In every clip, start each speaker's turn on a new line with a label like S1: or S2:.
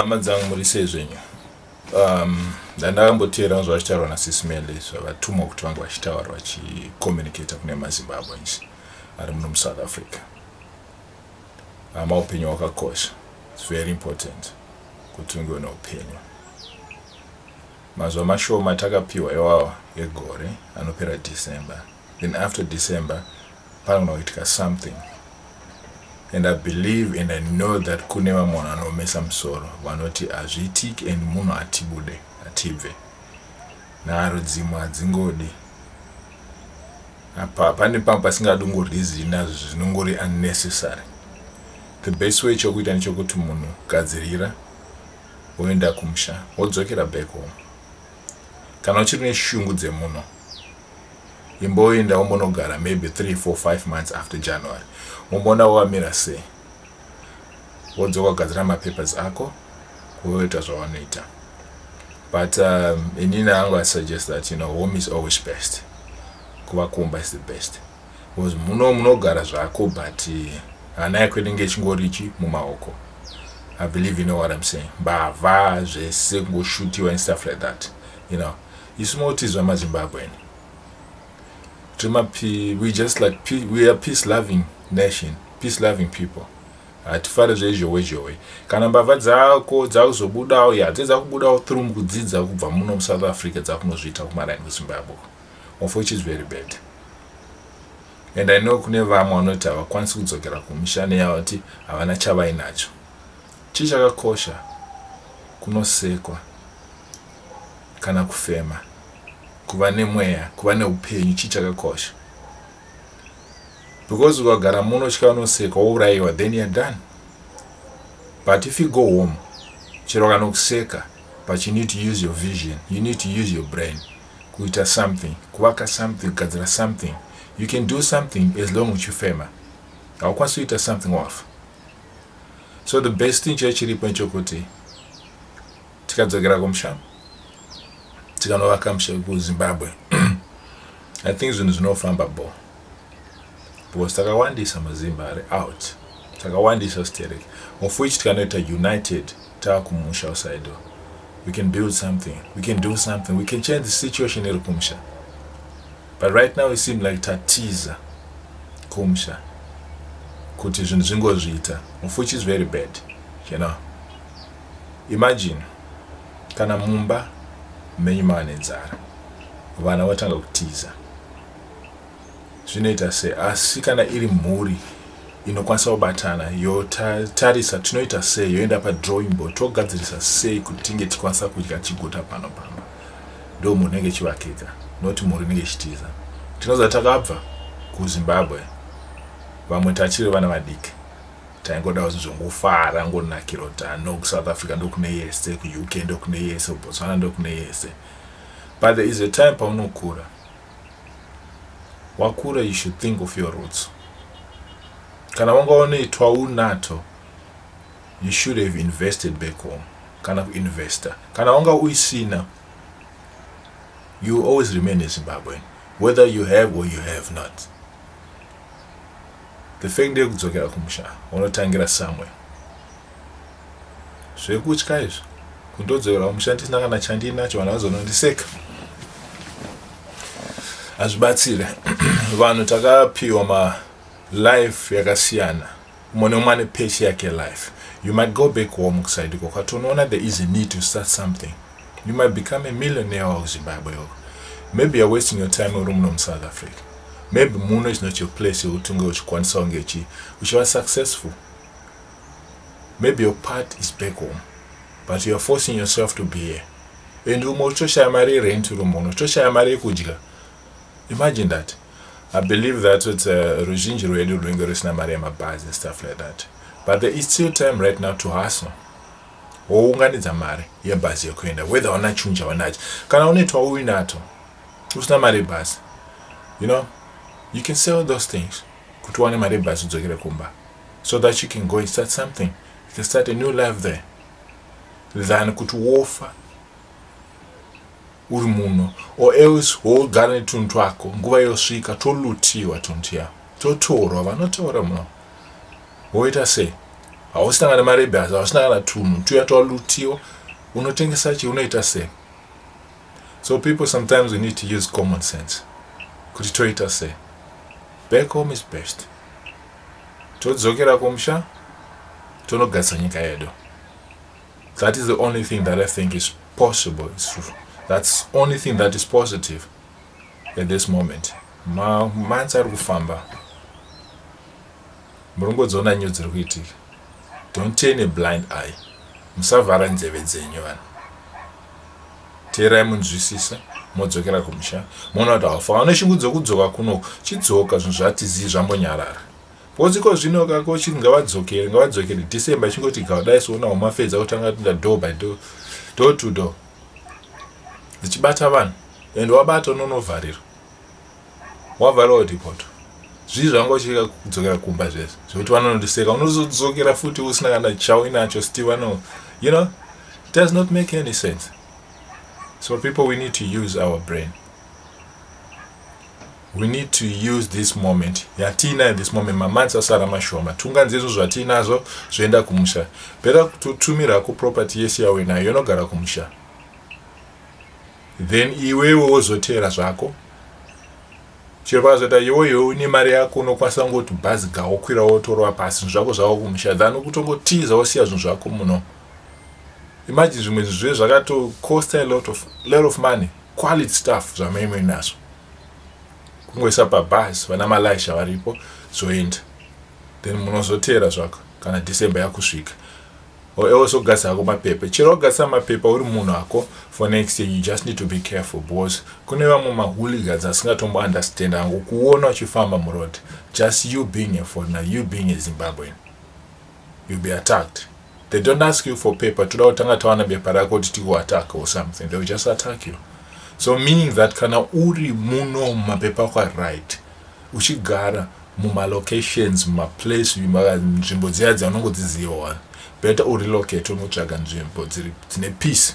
S1: Hama dzangu, muri sei zvenyu? Ndandakamboteera zvavachitaurwa naSisi Melly, zvavatumwa kuti vange vachitaura, vachicommunicata kune maZimbabweans ari muno muSouth Africa. Hama, upenyu hwakakosha. It's very important kuti unge une upenyu. Mazuva mashoma takapiwa iwawa egore anopera December. Then after December panogona kuitika something, and I believe and I know that kune vamwe vanhu vanoomesa musoro vanoti hazviitiki and munhu hatibude, hatibve. Nharo dzimwe hadzingodi. Apa pane pamwe pasingadi kungorizini nazvo, zvinongori unnecessary. The best way chokuita ndechekuti munhu gadzirira, woenda kumusha, wodzokera back home. Kana uchiri neshungu dzemuno, imboenda wombonogara maybe 3, 4, 5 months after January, womboona wamira sei, wodzoka kugadzira mapapers ako, woita zvawanoita. But inini hangu, I suggest that home is always best. Kuva kumba is the best, because muno munogara zvako, but hana yako inenge ichingorichi mumaoko. I believe you know what I'm saying. Mbavha, zvese, kungoshutiwa and stuff like that. Isu motizwa maZimbabwean tiri, we just like, we are peace loving nation, peace loving people. Hatifari zvezhowe zhowe. Kana mbavha dzako dzakuzobudawo, ya, dze dzakubudawo through mukudzidza kubva muno muSouth Africa, dzakunozviita kumaraini kuZimbabwe, of which is very bad. And I know kune vamwe vanoti havakwanisi kudzokera kumisha neyavo, kuti havana chavainacho. Chii chakakosha? Kunosekwa kana kufema, kuva nemweya, kuva neupenyu, chii chakakosha? Because ukagara muno tya unosekwa, wourayiwa, then you are done. But if you go home, chero kana kuseka, but you need to use your vision, you need to use your brain kuita something, kuvaka something, kugadzira something. You can do something as long uchifema. Haukwanisi kuita something wafa. So the best thing chaiyo chiripo nechekuti tikadzokera kumusha, tikanovaka musha kuZimbabwe, I think zvinhu zvinofamba bo, because takawandisa maZimba ari out, takawandisa sterek, of which tikanoita united taakumusha usaido, we can build something, we can do something, we can change the situation iri kumusha. But right now it seems like tatiza kumusha kuti zvinhu zvingozviita, of which is very bad. Imagine kana mumba menyu mava nenzara, vana vatanga kutiza, zvinoita sei? Asi kana iri mhuri inokwanisa kubatana, yotarisa tinoita sei, yoenda padrawing board, togadzirisa sei kuti tinge tikwanisa kudya chiguta pano pamba, ndo mhuri inenge ichivakika, noti mhuri inenge ichitiza. Tinoziva takabva kuZimbabwe, vamwe tachiri vana vadiki, taingodawo zvongofara, ngonakira kuti ano kuSouth Africa ndokune yese, kuUK ndokune yese, kuBotswana ndokune yese. But there is a time paunokura. Wakura, you should think of your roots. Kana wanga une twaunato, you should have invested back home, kana kuinvesta. Kana wanga uisina, you always remain a Zimbabwean, whether you have or you have not. The fact ndeyekudzokera kumusha, unotangira somewhere. Zvekutya izvo, kundodzokera kumusha ndisina kana chandinacho, vanhu vazonondiseka, hazvibatsire. Vanhu takapiwa malife yakasiyana, umwe neumwe ane pace yake life. You might go back home kuside iko kwatonoona there is a need to start something. You might become a millionaire wakuZimbabwe iko. Maybe you're wasting your time uri muno muSouth Africa. Maybe muno is not your place yekuti unge uchikwanisa kunge uchiva successful. Maybe your part is back home, but you are forcing yourself to be here, and umwe uchitoshaya mari yerent, uri muno uchitoshaya mari yekudya. Imagine that. I believe that it's ruzhinji rwedu runenge rusina mari yemabhazi and stuff like that, but there is still time right now to hustle, wounganidza mari yebhazi yekuenda, whether wana chinhu chawanacho. Kana une twauinato usina mari yebhazi, you can sell those things kuti uwane mari yebhazi, udzokere kumba, so that you can go and start something. You can start a new life there than kuti wofa uri muno, or else wogara netunhu twako, nguva yosvika tolutiwa tunhu tuya, totorwa, vanotora muno, woita sei? Hausina kana marebels, hausina kana tunhu tuya twalutiwa. Unotengesa chii? Unoita sei? So people, sometimes we need to use common sense kuti toita sei. Back home is best. Todzokera kumusha, tonogadzisa nyika yedu. That is the only thing that I think is possible. That's only thing that is positive at this moment. Mamonths ari kufamba, muringodziona news dziri kuitika. Don't turn a blind eye. Musavhara nzeve dzenyu, vanhu. Teerai, munzwisisa, modzokera kumusha. Moona kuti haufa une shungu dzokudzoka kuno, chidzoka zvinhu zvatizii, zvambonyarara. Because iko zvino kako chiti ngavadzokere, ngavadzokere, December chingoti gaudai soona umafedza kutanga kuenda door by door, door to door, dzichibata vanhu. And wabata, unonovharira, wavharira kuti poto zvii zvanga uchiika kudzokera kumba zvese zvekuti vanonondiseka. Unozodzokera futi usina kana chauinacho still. Vano it does not make any sense. So people, we need to use our brain. We need to use this moment yatiinayo, this moment. Mamonths asara mashoma. Tunganzi izvo zvatiinazvo zvoenda kumusha. Better kutotumira kuproperty yese yauinayo, yonogara kumusha, then iwewe wozoteera zvako. Chero pakazoita iwoiwe une mari yako, unokwanisa kungoti bhazi gawokwira, wotorwa pasi, zvinhu zvako zvako kumusha, than kutongotiza wosiya zvinhu zvako muno. Imagine zvimwe zvinhu zvive zvakatocosta a lot of money, quality stuff zvamaimwe nazvo, kungoisa pabhazi, vana malaisha varipo, zvoenda. Then munozoteera zvako kana December yakusvika. Or else wogadzisa hako mapepa. Chero wagadzisa mapepa uri munhu ako for next year, you just need to be careful, because kune vamwe mahooligans asingatombo understand angu kuona uchifamba muroad. Just you being a foreigner, you being a Zimbabwean, you'll be attacked. They don't ask you for paper. Toda kutanga tawana bepa rako kuti tikuattack or something. They will just attack you. So meaning that kana uri muno, mapepa ako right, uchigara mumalocations, mumaplace, nzvimbo dziya dzaunongodziziva one, better urelocate, unotsvaga nzvimbo dzine peace,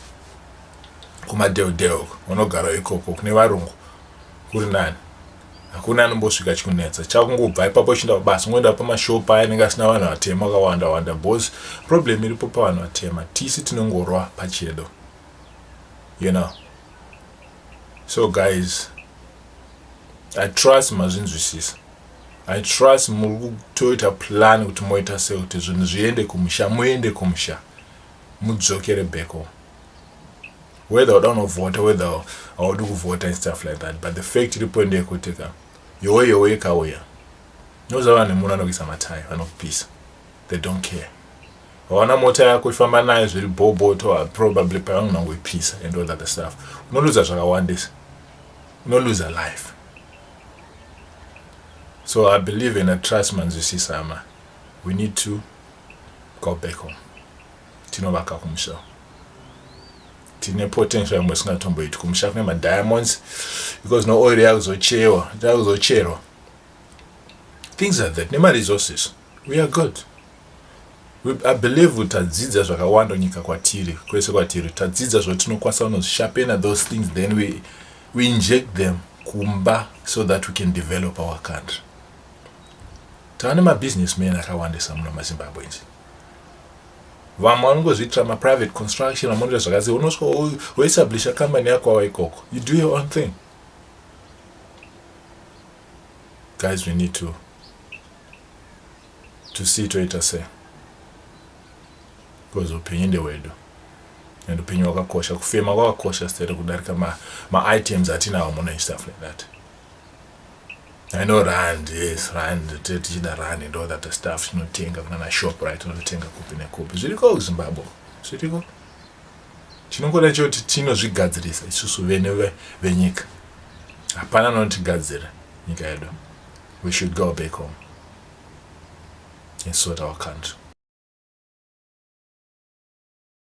S1: kumadheodheo unogara ikoko kune varungu kuri nani. Hakuna anombosvika chikunetsa. Chakungobva ipapo uchienda kubasa, ungoenda pamashopu aya anenge asina vanhu vatema vakawanda wanda, because problem iripo pavanhu vatema, tisi tinongorwa pachedo. So guys, I trust mazvinzwisisa. I trust muri kutoita plan kuti moita sei kuti zvinhu zviende kumusha, muende kumusha, mudzokere back home. Whether uda unovhota, whether haudi kuvhota and stuff like that, but the fact iripo ndeyekuti ka yowe yowe ikauya, noziva vanhu vemuno vanokuisa matai, vanokupisa. They don't care. Vaona mota yako ifamba nayo zviri boboto, probably pavanonangoipisa and all that stuff. Unoluza zvakawandisa, unoluza life. So I believe and I trust manzwisisa, hama. We need to go back home, tinovaka kumusha. Tine potential yamwe isingatomboiti. Kumusha kune madiamonds, because no oil yakuzochewa, yakuzocherwa, things like that, nemaresources. We are good. I believe kuti tadzidza zvakawanda nyika kwatiri, kwese kwatiri. Tadzidza zvatinokwanisa kunozvishapena those things, then we inject them kumba so that we can develop our country. Tava nemabusinessmen akawandisa muno maZimbabweans. Vamwe vanongozviitira maprivate construction, vamwe vanoita zvakasiyana. Unosvika woestablisha company yako wava ikoko, you do your own thing. Guys, we need to see toita sei, because upenyu ndehwedu and upenyu hwakakosha. Kufema kwakakosha stere kudarika maitems ma atinawo muno and stuff like that. I know rand, yes, rand, tichida rand and all that stuff, tinotenga kunana Shoprite, tinotenga kupi nekupi. Zviriko kuZimbabwe, zviriko. Chinongoda chekuti tinozvigadzirisa isusu vene venyika. Hapana anotigadzira nyika yedu. We should go back home and sort our country.